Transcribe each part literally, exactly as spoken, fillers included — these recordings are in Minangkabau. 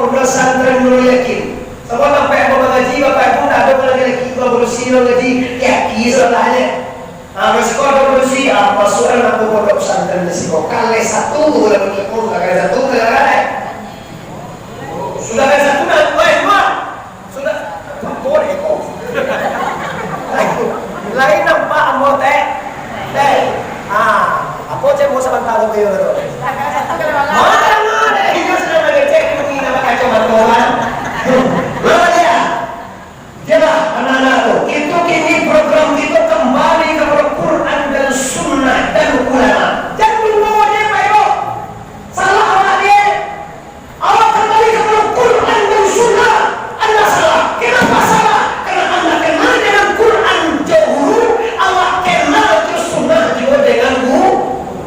Pondok pesantren Nurul Yakin. Sabab tampek ambo mangaji, Bapak Ibu, ndak ado laki-laki, urang padusi nan mangaji, laki-laki sabalahnyo. Ah, masih kau ada padusi, ah, masuakkan ambo pondok pesantren di siko. Kalai satu, lah bagi pun, kalai satu, kalai. Sudah kalai satu, nah, weh, dua. Sudah, apo deh ko? Lain nampak ambo teh. Teh. Ah, apo cek mau sabanta ko kayo tu? Mana deh, iyo sudah mangecek bunyi nama kacamata orang. Mana dia? Jelah, anak-anak tu, kito kini program kito kembali kepada Quran dan Sunnah dan ulama. Jan dungo je, Pak Ibu. Salah awak je. Awak kembali kepada Quran dan Sunnah. Anda salah. Kenapa salah? Karena anda kenal dengan Quran jo guru, awak kenal jo Sunnah juo dengan gu-,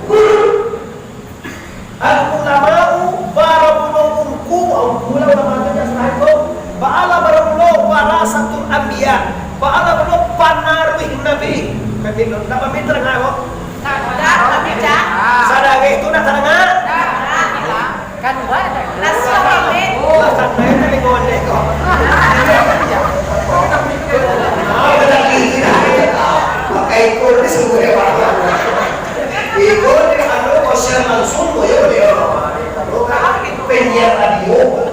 guru. Al-ulama'u barabuno ungku, ungku lah ulama tu jan salah tu. Baalah barabuno warasatul anbiya. Baalah barabuno panaruih Nabi. Kan gitu. Ndak pamit terang, kok? Ndak, tapi, Cak. Sadari tu nak terang? Ndak, ndak. Kan buat. Langsung pamit. Lah, santai tadi ngondek kok. Ah, betul. Pakai ikut ni sungguh hebat. Ikut ni anu, kau share langsung, kau ya, dia. Penyiar radio.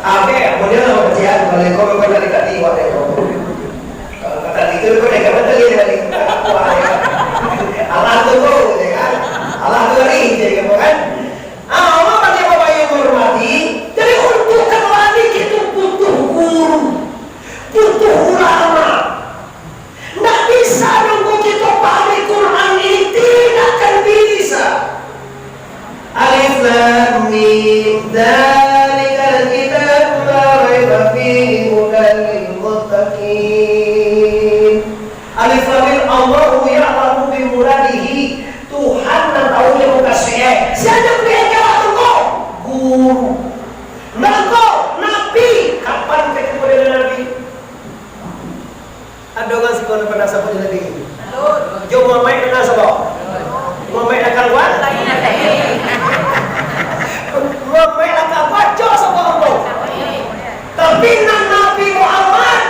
Oke, kemudian nama dia, kalau kau bukan dari tadi, wah, dia. Kalau kata itu, kau dah kata dia dari. Alah tu, kau, ya kan? Alah tu hari, ya kan? Ah, Bapak Ibu yang hormati, jadi untuk kembali itu butuh guru, butuh ulama. Ndak bisa nunggu kito pahami Quran ini, tidak akan bisa. Alif Lam Mim, dzalikal kitabu la raiba fihi, hudan lil muttaqin. Alif Lam Mim, Allahu ya'lamu bi muradihi. Tuhan nan tahu jo mukasuik. Sia nan bari jawab tu ko? Guru. Nan ko, Nabi. Kapan ketemu dengan Nabi? Ado urang siko nan pernah sabuik Nabi? Jo Muhammad pernah sabuik? Muhammad nan kaluar? Muhammad nan kaluar, jo sabuik ambo. Tapi nan Nabi Muhammad,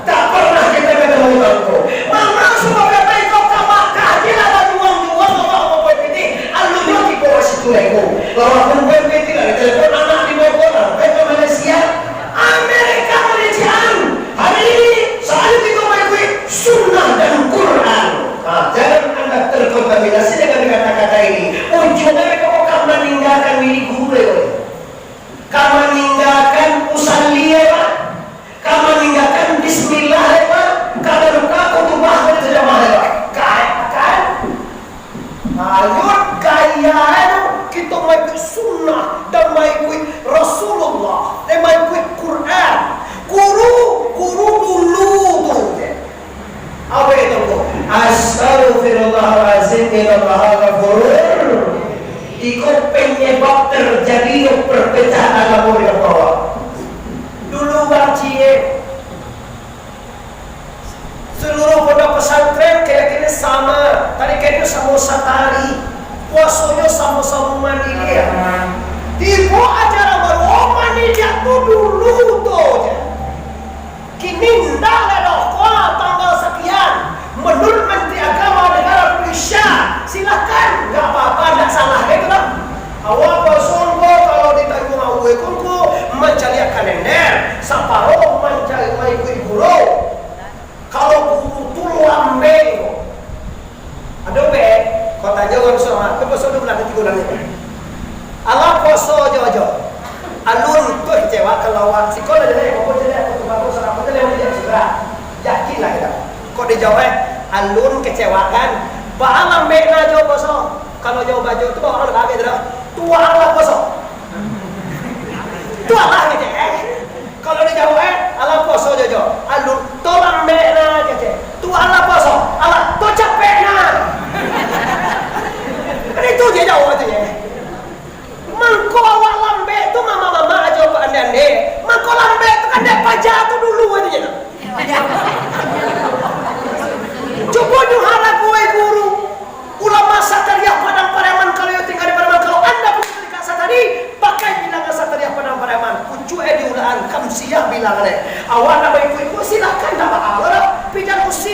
tak pernah kita ketemu langsung. Mama sudah kata itu ka Makkah, dia lah bajuang-juang, bawa mobil piti, alunyo tibo ka situ lego. Lawan mobil piti lah, ditelepon anak di Bogor, sampai ke Malaysia. Amerika Malaysiaan. Hari ini, saat itu mengikuti sunnah dan Quran. Nah, jangan anda terkontaminasi dengan kata-kata ini. Ujungnya mereka akan meninggalkan diri guru lego. Ka maninggakan usalli, eh, Pak. Ka maninggakan bismillah, eh, Pak. Ka maruka khutubah berjamaah, eh, Pak. Ka, kan? Nah, iyo gaya, eh, tu. Kito maikuik sunnah dan maikuik Rasulullah, dan maikuik Quran. Guru, guru dulu tu, je. Apo itu ko? Astaghfirullahalazim, innallaha ghafurur. Iko penyebab terjadinyo perpecahan agamo di kampung awak. Dulu bang ciek, seluruh pondok pesantren keyakinan sama, tadi kayaknya samo satari, puasonyo samo-samo mandilia. Tibo acara baru, oh, mandilia tu dulu tu je. Kini ndak lah doh, kua tanggal sakian, menurut Menteri Agama Negara Malaysia, silakan, nggak apa-apa, ndak salah, gitu lah. Awak puaso ko kalau ditanggung awak ko, ko mancaliak kalender, saparo mancaliak maikuik guru. Kalau guru tu lambek ko, Ado be, kau tanyo urang Sumatera, tu puaso duo bulan, tigo bulan ni. Alah puaso jo-jo. Alun tu kecewa kalau awak. Siko lah jadi, apa jadi, apa tu, apa tu, apa tu, lewat dia sudah. Yakin lah kita. Kok dijawab, eh, alun kecewa kan? Baa lambek na jo puaso. Kalau jo baju tu, bawaan lah gitu dah. Tu alah puaso. Tu alah gitu, eh. Kalau dijawab, eh, alah puaso jo-jo. Alun, to lambek na, kecek. Tu alah puaso, alah, to capek na. Kan itu je jawab tu je. Mangko awak lambek tu mama-mama ajo, Pak, ande-ande. Mangko lambek tu kan dek paja tu dulu aja je. Cubo nyo harago, eh, guru. Ulama Satariah Padang Pariaman, kalau iyo tingga di Pariaman, kalau anda punya dekat Satari, Cuek di ulaan, khamsiyah bilang deh. Awak nak baikut-ikut, silakan, ndak baa lah. Tapi jan usi